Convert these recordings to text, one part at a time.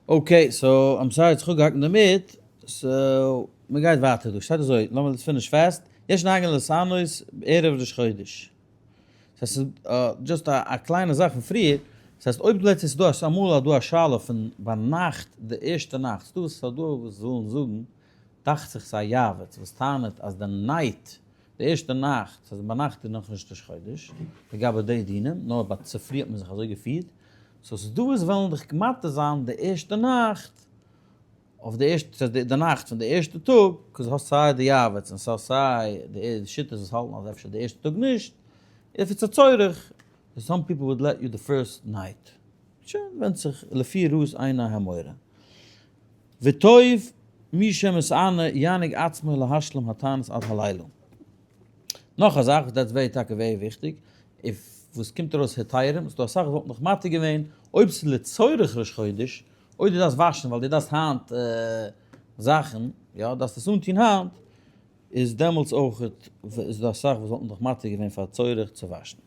Okay, so I'm sorry צו געהאקט אינדערמיט, so מ'גייט ווייטער דא, שטייט אזוי, לאמיר דאס finish fast, יש נוהגין להתענות בערב ראש חודש. ס'הייסט just א קליינע זאך פון פריער, ס'הייסט אויב let's say ס'דא אמאל איז דא א שאלה פון ביינאכט די ערשטע נאכט, ס'דא וואס ס'דא וואס ווילן זאגן, דאכט זיך ס'איז א יעבץ וואס טענה'ט אז די night, די ערשטע נאכט, ס'הייסט ביינאכט איז נאכנישט ראש חודש, לגבי די דינים, נאר ביי צופרי האט מען זיך אזוי געפירט, so ס'איז דא וואס וועלן דיך מתיר זיין די ערשטע נאכט, אויף די ערשטע, ס'הייסט די נאכט פון די ערשטע טאג, 'cause האסט סיי די יעבץ און ס'האסט סיי די שיטות וואס האלטן אז אפשר די ערשטע טאג נישט, if it's א צורך, some people would let you the first night. שוין, ווענדט זיך לפי ראות עיני המורה. וטוב מי שמתענה ינהיג עצמו להשלים התענית עד הלילה. נאך א זאך וואס that's very טאקע very וויכטיג, if וואס קומט ארויס היתרים, ס'דא אסאך וואס וואלטן נאך מתיר געווען אויב ס'איז לצורך ראש חודש, אויב דו דארפסט וואשן ווייל דו דארפסט היינט זאכן, יא, דארפסט עס אנטון היינט, איז דעמאלטס אויך איז דא אסאך וואס וואלטן דאך מתיר געווען פאר צורך צו וואשן.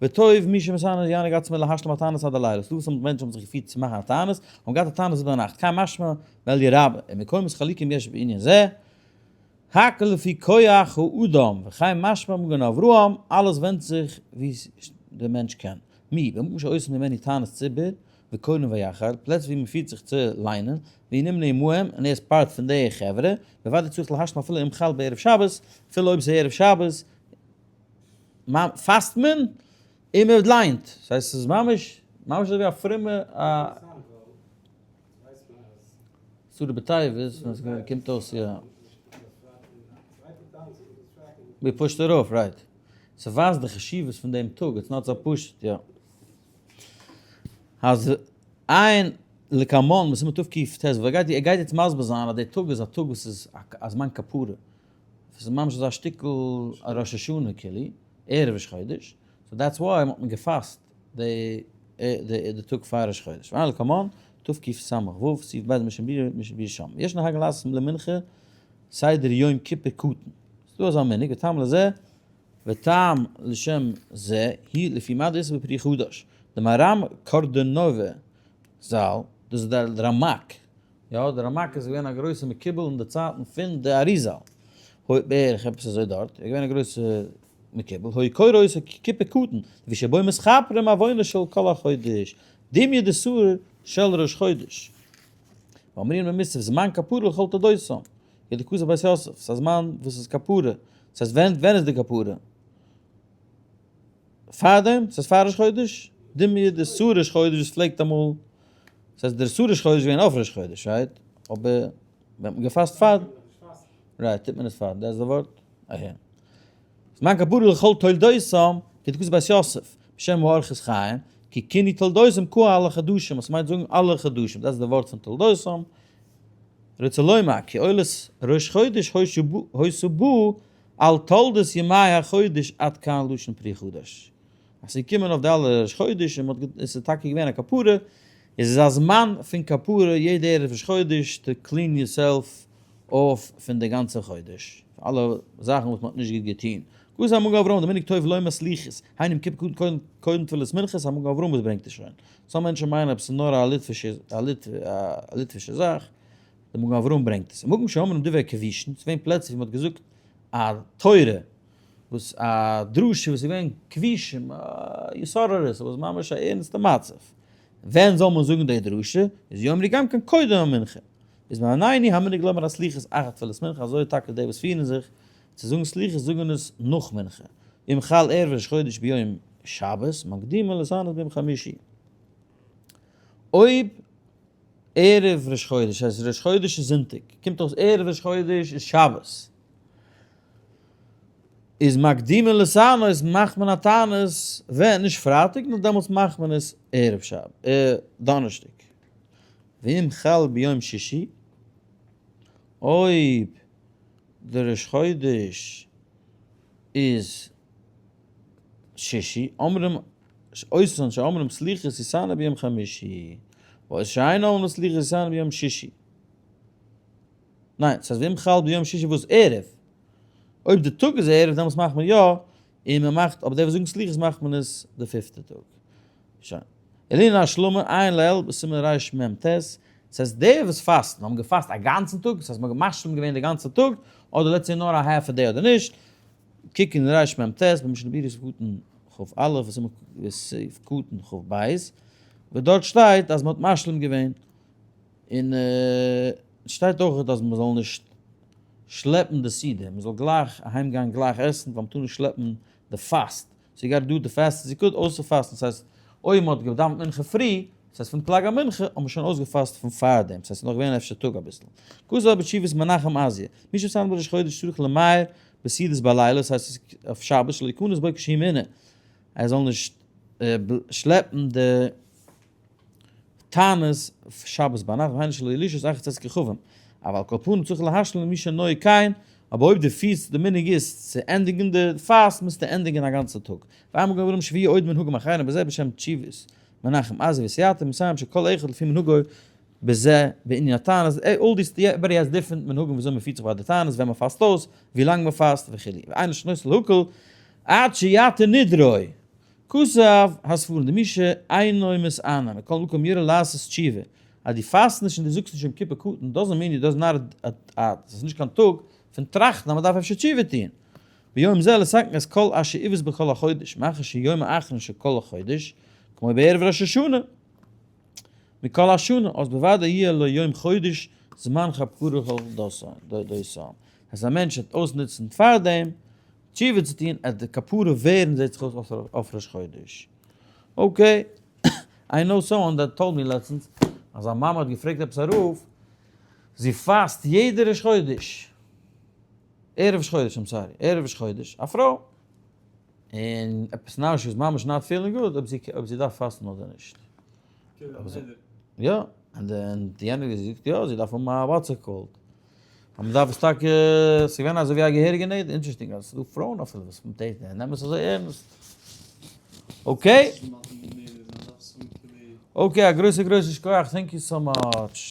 וטוב מי שמתענה ינהיג עצמו להשלים התענית עד הלילה, ס'דא וואס האבן מענטשן האבן זיך געפירט צו מאכן א תענית, האבן געהאט א תענית איבער נאכט, כן משמע מאלי' רבה, ומקומות חלוקים יש בענין זה, הכל לפי כח האדם, וכן משמע מגן אברהם, אלעס ווענדט זיך ווי דער מענטש קען. מי, במקום שעושים ממנו תענית ציבור, וקוראים ויחל, פלעצער ווי מ'פירט זיך צו ליינען, והוא נמנה עמהם, און ער איז part פון די חברה, בוודאי צריך להשלים אפילו אם חל בערב שבת, אפילו אויב ס'איז ערב שבת, פאסט מען, און מען ליינט. ס'הייסט ס'איז ממש, ממש אזוי ווי א פרומע א. עשרה בטבת, ווען ס'קומט אויס יא. מ'פושט ארויף, right. ס'ווייזט די חשיבות פון דעם טאג, it's not so פשוט, יא. אז עיין לקמן בסימן תקט ו, ער גייט ער גייט יעצט מסביר זיין אז דער טאג איז א טאג וואס איז א זמן כפרה, ס'איז ממש אזא שטיקל ראש השנה כאילו, ערב ראש חודש, so that's why האט מען געפאסט די די טאג פאר ראש חודש, ועיין לקמן תקס ו, סעיף ב' משנה ברורה שם, יש נוהגין לעשות למנחה סדר יום כיפור קטן, ס'איז דא אזא מנהג וטעם לזה וטעם לשם זה היא לפי מה דאיתא בפרי חדש, די מהר"ם קורדונובע ז"ל, דאס איז דער רמק, יא דער רמק איז געווען א גרויסע מקובל אין די צייטן פון די אריזל, הוי בערך עפעס אזוי דארט, ער איז געווען א גרויסע מקובל, היה קורא אותו כיפור קטן, לפי שבו מתכפרים עוונות של כל החודש, דומיא דשעיר של ראש חודש. ואמרינן במוסף זמן כפרה לכל תולדותם, כדכתיב בית יוסף, ס'איז א זמן וואס איז כפרה, ס'הייסט ווען ווען איז די כפרה? פארדעם? ס'הייסט פאר ראש חודש? דומיא דשעיר ראש חודש וואס פלעגט אמאל, ס'הייסט דער שעיר ראש חודש איז געווען אויף ראש חודש, right? אבער ווען מ'האט געפאסט פאר, right, טוט מען עס פאר, דאס איז די ווארט? אהה. זמן כפרה לכל תולדותם, כדכתיב בית יוסף, בשם האורחות חיים, כי כינוי תולדותם קהל החדשים, וואס מיינט זאגן אלע חדשים, דאס איז די ווארט פון תולדותם, רוצה לומר, כי עולת ראש חודש היתה באה על תולדות ימי החודש עד כאן לשון פרי חדש. אז ס'איז געקומען אויף די אלע ראש חודש און מ'האט עס איז טאקע געווען א כפרה, איז עס א זמן פון כפרה יעדע ערב ראש חודש to clean yourself off פון די גאנצע חודש, פון אלע זאכן וואס מ'האט נישט גוט געטון. כתב המגן אברהם דמנהג טוב לומר סליחות, היינו יום כיפור קודם קודם תפילת מנחה, ס'איז המגן אברהם וואס ברענגט עס שוין. some מענטשן מיינען אז ס'איז נאר א ליטווישע א ליטווישע זאך, דער מגן אברהם ברענגט עס. ומקום שאומרים דברי כבושין, ס'איז געווען פלעצער ווי מ'האט געזאגט א תורה וואס א דרשה וואס איז געווען כבושים, התעוררות, ס'וואס ממש א ערנסטע מצב. ווען זאל מען זאגן די דרשה? איז יאמרו גם כן קודם המנחה. איז מעניני המנהג לומר הסליחות אחר תפילת מנחה, אזוי טאקע די וואס פירן זיך צו זאגן סליחות זאגן עס נאך מנחה. אם חל ערב ראש חודש ביום שבת, מקדימין להתענות ביום חמישי. אויב ערב ראש חודש, הייסט ראש חודש איז זונטאג, קומט אויס ערב ראש חודש איז שבת, איז מקדימין להתענות מאכט מען א תענית ווען? נישט פרייטאג נאר דעמאלטס מאכט מען עס ערב שבת, דאנערשטאג. ואם חל ביום שישי, אויב די ראש חודש איז שישי, אומרים אותן שאומרים סליחות יתענו ביום חמישי, ואותן שאין אומרים סליחות יתענו ביום שישי. ניין, ס'הייסט ואם חל ביום שישי וואס ערב? אויב די טאג איז ערב דעמאלטס מאכט מען יא, און מען מאכט, אבער די וואס זאגן סליחות מאכט מען עס די פיפטע טאג. שוין. לענין השלמה, עיין לעיל בסימן רמ ט. ס'הייסט די וואס פאסטן האבן געפאסט א גאנצן טאג, ס'הייסט מ'האט משלים געווען די גאנצע טאג, אדער let's say נאר א half a day אדער נישט, קוק אין רמ"ט במשנה ברורה סעיף קטן כ"א וסעיף קטן כ"ב, וואו דארט שטייט אז מ'האט משלים געווען, און שטייט אויך אז מ'זאל נישט שלעפן די סעודה, מ'זאל גלייך אהיים גיין גלייך עסן, ווייל מ'טאר נישט שלעפן די פאסט, so you gotta do the fast as you could אויסצופאסטן, ס'הייסט אויב מ'האט געדאווענט מנחה פרי, ס'הייסט פון פלג המנחה, האט מען שוין אויסגעפאסט פון פארדעם, ס'הייסט ס'איז נאך געווען אפשר טאג אביסל. כזו בתשובת מנחם עזיה, מי ששם בראש חודש צריך למהר בסעודות בלילה, ס'הייסט אויף שבת שלא יכנס בו כשהוא מעונה, ער זאל נישט שלעפן די תענית שבת ביינאכט והיינו שלא יליש את אחר צאת כוכבים, אבל על כל פנים צריך להשלים למי שנוהג כן, אבער אויב דו פירסט די מנהג איז צו ענדיגן די פאסט מוזטו ענדיגן א גאנצע טאג. ואין מקום לברם שביעי עוד מנהגים אחרים בזה בשם תשובות מנחם עזי וסייעתו מסיים שכל אחד לפי מנהגו בזה בענין התענית, all these everybody has different מנהגים וויאזוי מען פירט זיך ביי די תענית, ווען מען פאסט אויס, ווי לאנג מען פאסט וכו', ואין לשנות להקל עד שיתיר נדרו. כתב הספרים דמי שאינו מתענה מכל מקום יראה לעשות תשובה, אז דו פאסט נישט און דו זאגסט נישט יום כיפור קטן doesn't mean you does not א ס'איז נישט קיין טאג פון טראכטן אז מ'דארף אפשר תשובה טון. ביום זה לתקן את כל אשר עוות בכל החודש מאחר שיום האחרון של כל החודש כמו בערב ראש השנה מכל השנה אז בוודאי יהיה לו יום חודש זמן כפרה לכל דורותיהם אז א מענטש וועט אויסנוצן פארדעם תשובה צו טון אז די כפרה ווערן זעט זיך אויס אויף ראש חודש. okay, I know someone that told me לעצטנס אז א מאמע האט געפרעגט עפעס א רב, זי פאסט יעדע ראש חודש, ערב ראש חודש, I'm sorry, ערב ראש חודש, א פרוי, און עפעס now she איז ממש not feeling good אויב זי דארף פאסטן אדער נישט. יא, און די יעניגע זאגט יא, זי דארף האבן א what's it called. אז מ'דארף עס טאקע, ס'איז געווען אזוי ווי א געהעריגע נדר, interesting אז ס'איז דא פרויען אפילו וואס נעמען עס אזוי ערנסט. okay. okay, א גרויסע גרויסע שכוח, thank you so much.